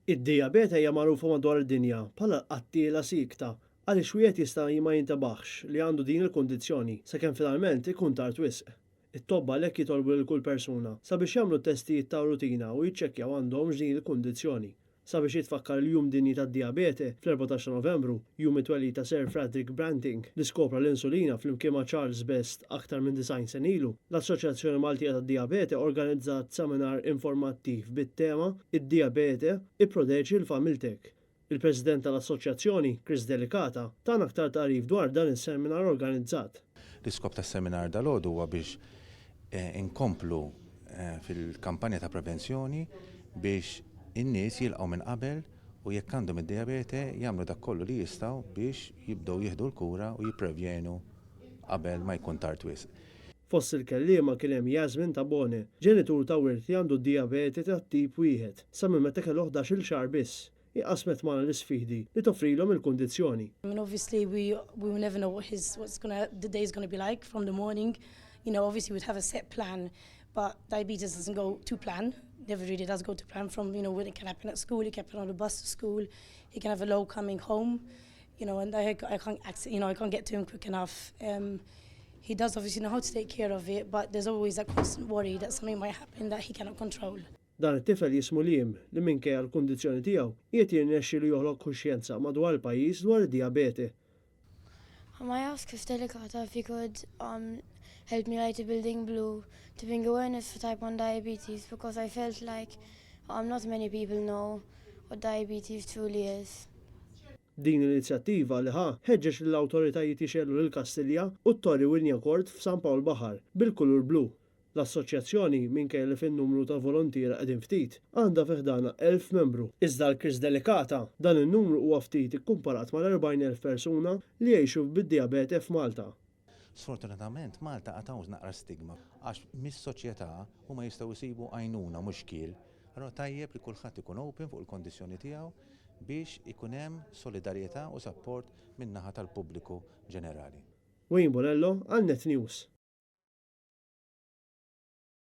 Id-dijabete hija magħrufa madwar id-dinja bħala l-qattiela siekta għaliex wieħed jista' ma jintebaħx li għandu din il-kundizzjoni sakemm finalment ikun tard wisq. It-tobba għalhekk jitolbu lil kull persuna sabiex jagħmlu t-testijiet ta' rutina u jiċċekkjaw għandhomx din il-kundizzjoni. Sabiex jitfakkar il-Jum Dinji tad-Dijabete fl-14 ta' Novembru, jum it-twelid ta' Sir Frederick Banting li skopra l-insulina flimkien ma' Charles Best aktar minn 90 sena ilu, l-Assoċjazzjoni Maltija tad-Dijabete organizzat seminar informattiv bit-tema Id-Dijabete, Ipproteġi 'l Familtek. Il-President tal-Assoċjazzjoni, Chris Delicata, tana aktar tagħrif dwar dan is-seminar organizzat. L-iskop tas-seminar dalgħodu huwa biex inkomplu fil-kampanja ta' prevenzjoni biex in-nies jilqgħu minn qabel u jekk għandhom id-dijabete jagħmlu dak kollu li jistgħu biex jibdew jieħdu l-kura u jipprevjenu qabel ma jkun tard wisq. Fost il-kelliema kien hemm Yasmin Tabone, ġenitur ta' wirt li għandu d-dijabete tat-tip wieħed sa minn meta kellu 11-il xahar biss. Hi qasmet magħna l-isfidi li toffrilhom il-kundizzjoni. I mean, obviously we will never know what his what's gonna the day is gonna be like from the morning. Obviously we'd have a set plan, but diabetes doesn't go to plan. Never really does go to plan from, when it can happen at school, it can happen on the bus to school, he can have a low coming home, and I can't access, I can't get to him quick enough. He does obviously know how to take care of it, but there's always that constant worry that something might happen that he cannot control. Dan it-tifel jismu Liam li minkejja l-kundizzjoni tiegħu qiegħed jirnexxielu joħloq kuxjenza madwar il-pajjiż dwar id-dijabete. I asked Chris Delicata if he could help me light a building blue to bring awareness for type 1 diabetes because I felt like not many people know what diabetes truly is. Din l-inizjattiva li ħa ħeġġeġ lill-awtoritajiet jixegħlu lil Kastilja u t-Torri Wignacourt f'San Pawl Baħar bil-kulur blu. L-assoċjazzjoni, minkejja li fin-numru ta' volontiera qegħdin ftit, għandha fi ħdanha 1,000 membru. Iżda għal Chris Delicata, dan in-numru huwa ftit ikkumparat mal-40,000 persuna li jgħixu bid-dijabete f'Malta. Sfortunatament Malta għad hawn naqra stigma għax mis-soċjetà huma jistgħu jsibu għajnuna mhux xkiel. Allura tajjeb li kulħadd ikun open fuq il-kondizzjoni tiegħu biex ikun hemm solidarjetà u sapport min-naħa tal-pubbliku ġenerali. Wayne Bonello għal Net News.